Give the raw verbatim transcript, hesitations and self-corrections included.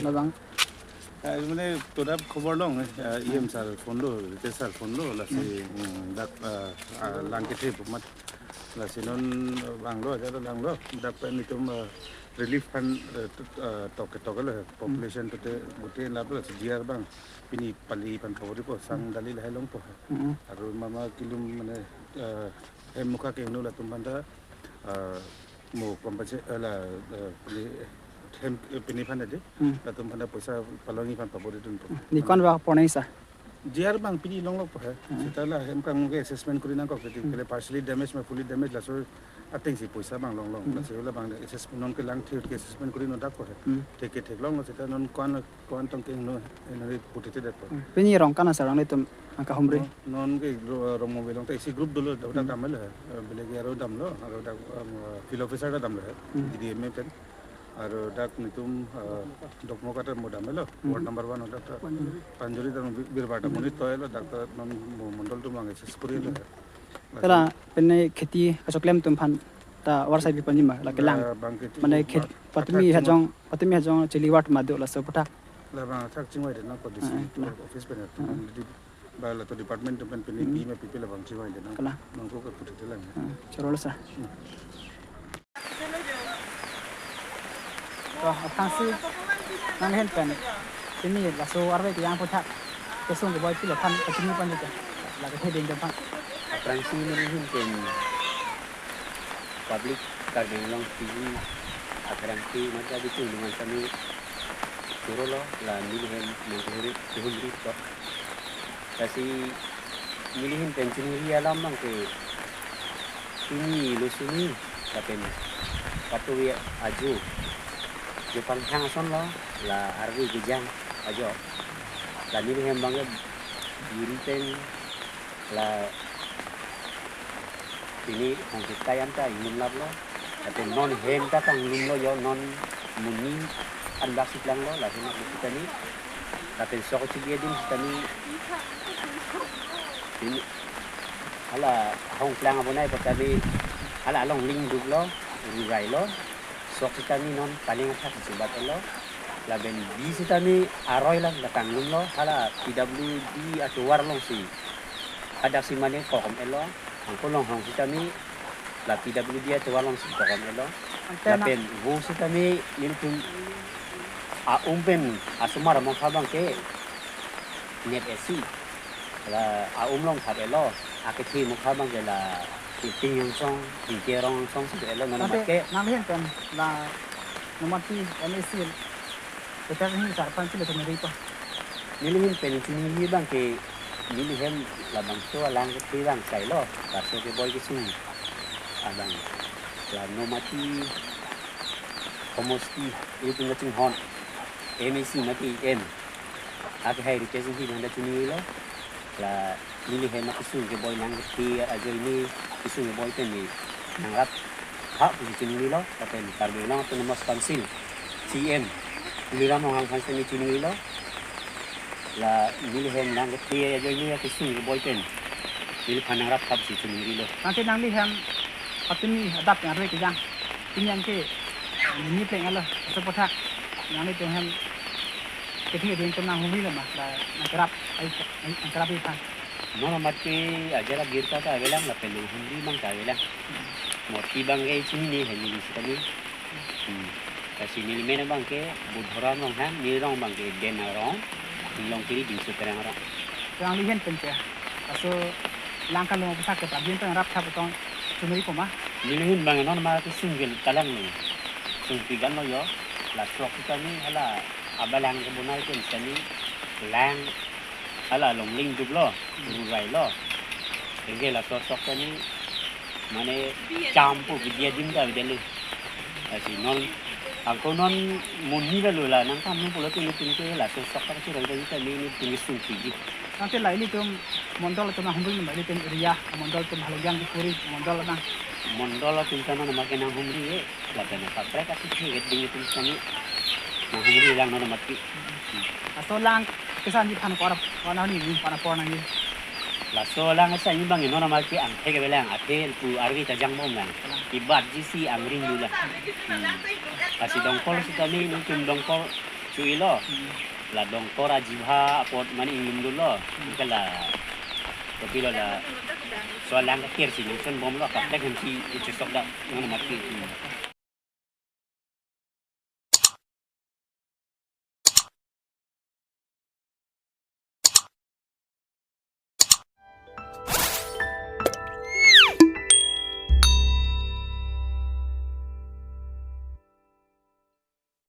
Labang. Ah, mane toda khobor long, eh, ah, E M sir phone do, Ritesh sir phone do, lasi, hmm, dak, ah, ah, lang kethe pu amat. Lasi non vanglo, aja langlo, dak pen itum, ah, relief fund, eh, tut-, ah, tok tok lo, population tote gute lap lo, lasi G R abang pini pali aphan pavori po, sang dali lahai longpo. Mm-mm. Aru mama kilum mane, ah, hem mukha kehingno latum aphanta, ah, mo compensate, ah, la, ah, pini hem, eh, pini aphan ade, Hmm. latum aphanta poisa palongji aphan pavori dunpo. Ni ko-an ba pornai sa? G R abang pini longlo po he. Hmm. Seta la hem kang ke assessment kuri nangkok, jadi Hmm. kele partially damage ma fully damage, laso atengsi poisa abang longlong. Hmm. Lasi labang assessment non ke lang thir ke assessment kuri nodak po he. Hmm. Thek ke theklonglo, seta non ko-an, ko-an tong kehingno, eh, nari putiti det po. Hmm. Pini rong kana sa rong itum angka humri. Non, non ke ro-, rong mo belong ta isi group dolo, dak, dak Hmm. damlo he. Eh, belegi aru damlo, aru dak, um, field officer ta damlo he. Hmm. D D M A pen. Aru dak nitum, eh, Dokmoka ta mo damlo, Hmm. ward number one dak ta. Panjori. Panjori ta Bir-, Birbar ta monit toilo, dak ta non mo-, mondol atum abang assess kurilo he. Tara, pini kheti kachoklem atum aphan ta warsai piponji ma, la kelang. Labang kheti Mane ward khet-, patumi athak hajong, patumi hajong chili ward madu laso aputhak. Labang athak chingvai det nangkok D C Ah, ah, office pen ya. Ah, ah. Di, ba lato department atum pen pini Hmm. di ma pipi labang chingvai det nang. Kalang. Nangkok ke putiti lang ya. Ah, chorolo sa. Hmm. To, aphrangsi nangli ahin pen pini laso arve kejang aputhak kesung keboi pilo aphan pachini pon dike. La kethe ding atum aphan. Aphrangsi neli ahin pen public Karbi Anglong T V aphrangsi mata bitung dungan kami turolo la neli ahin nangkehuri kehumri tok. Lasi neli ahin pen chinghumri alam abang ke pini lo suni lapen patuwi ajo jo pangthang ason lo la arve kejang ajo la neli ahin abang ke biri pen la pini hong kita yan ta inglum laplo. Lapen non hem ta kanglumlo yo, non monit anbak si planglo, lapen non kita ni, lapen sok chibia dun kita ni, pini, hala hong plang abonai po ta ni, hala along ling duklo, rurai lo, sok sitame non paleng athak si bat lo, lapen bi sitame aroi lang la kanglumlo, hala P W D atovar alongsi, hadak si mane kokom lo, angkolong hong sitame, la P W D atovar alongsi kokom lo. Ante na- Lapen vo sitame nelitum a-um pen asomar amokha abang ke nep esi. La a-um along thap lo. Akethe mokha abang ke la Tingyongsong, Tingkerong song si lo, non Ante amat ke. Nangli ahin pen la Nomati M A C Peter Ringhing sar aphan pilo chinghumri po? Neli ahin pen chinghumri abang ke neli ahin labangso alang kethe abang sai lo, laso keboi kesung abang. La Nomati homosti itum kachinghon M A C mati M. Akehai Ritesh Ringhing aphanta chinghumri lo. La neli ahin kesung keboi nangkethe ajoine kesung keboi pen ne nangrap ha pusi chinghumri lo, lapen Karbi Anglong Autonomous Council C M Tuliram Ronghang aphan si ne chinghumri lo. La neli ahin nangkethe ajoine kesung keboi pen neliphan nangrap ha pusi chinghumri lo. Ante nangli ahin patumi adap yang arve kejang. Pini yang ke nini pleng alo, laso aputhak nanglitum ahin kethe ding atum nanghumri lo ma, la nangkerap, ai, nangkerapji aphan. Non amat ke ajara birta ta avelang lapen nanghumri abang ta avelang. Moti abang ke chinine he neli sitame. Hmm. Lasi neli men abang ke Budhoram Ronghang, neli rong abang ke Dena Rong, Inglongkiri Dingsu Terang Rong. Nangli ahin pen ke, laso lang kanglum aputhak ke prabin pen rap thap tong chinghumri po ma? Neli ahin abang non ma kesung ke talang lo. Sung pigan lo yo, la sok sitame hala abalang kebonai pen sitame lang hala along ling duklo, rurai lo. Anke laso sok sitame mane champu bidia dim ta bidia le. Lasi non, angko non monit ta lo la nangkam nung pulo tin tin ke laso sok ta chiroi ta ta ni ni tin sung piji. Ante la ilitum mondol atum nanghumri ma, ilitum area mondol atum Halogiang Dipuri mondol abang. Mondol atum ta non ma ke nanghumri e, lapen kaprek athe ke ding atum sitame nanghumri lang non amat ke. Laso lang kesanji aphan ko-an, ko-an ni, ko-an apor nangji? Laso alang asa ni bang ino nama ke angthek avelang, athe pu arve ta jangbom lang. Ibat ji si angring dula. Hmm. Lasi dongkor sitame nelitum dongkor chuilo. La dongkor ajibha apot mane inglum dolo. Kala kopilo laso alang kakir si ningchonbomlo, kaprek hem si ichusok dak non mati. Hmm.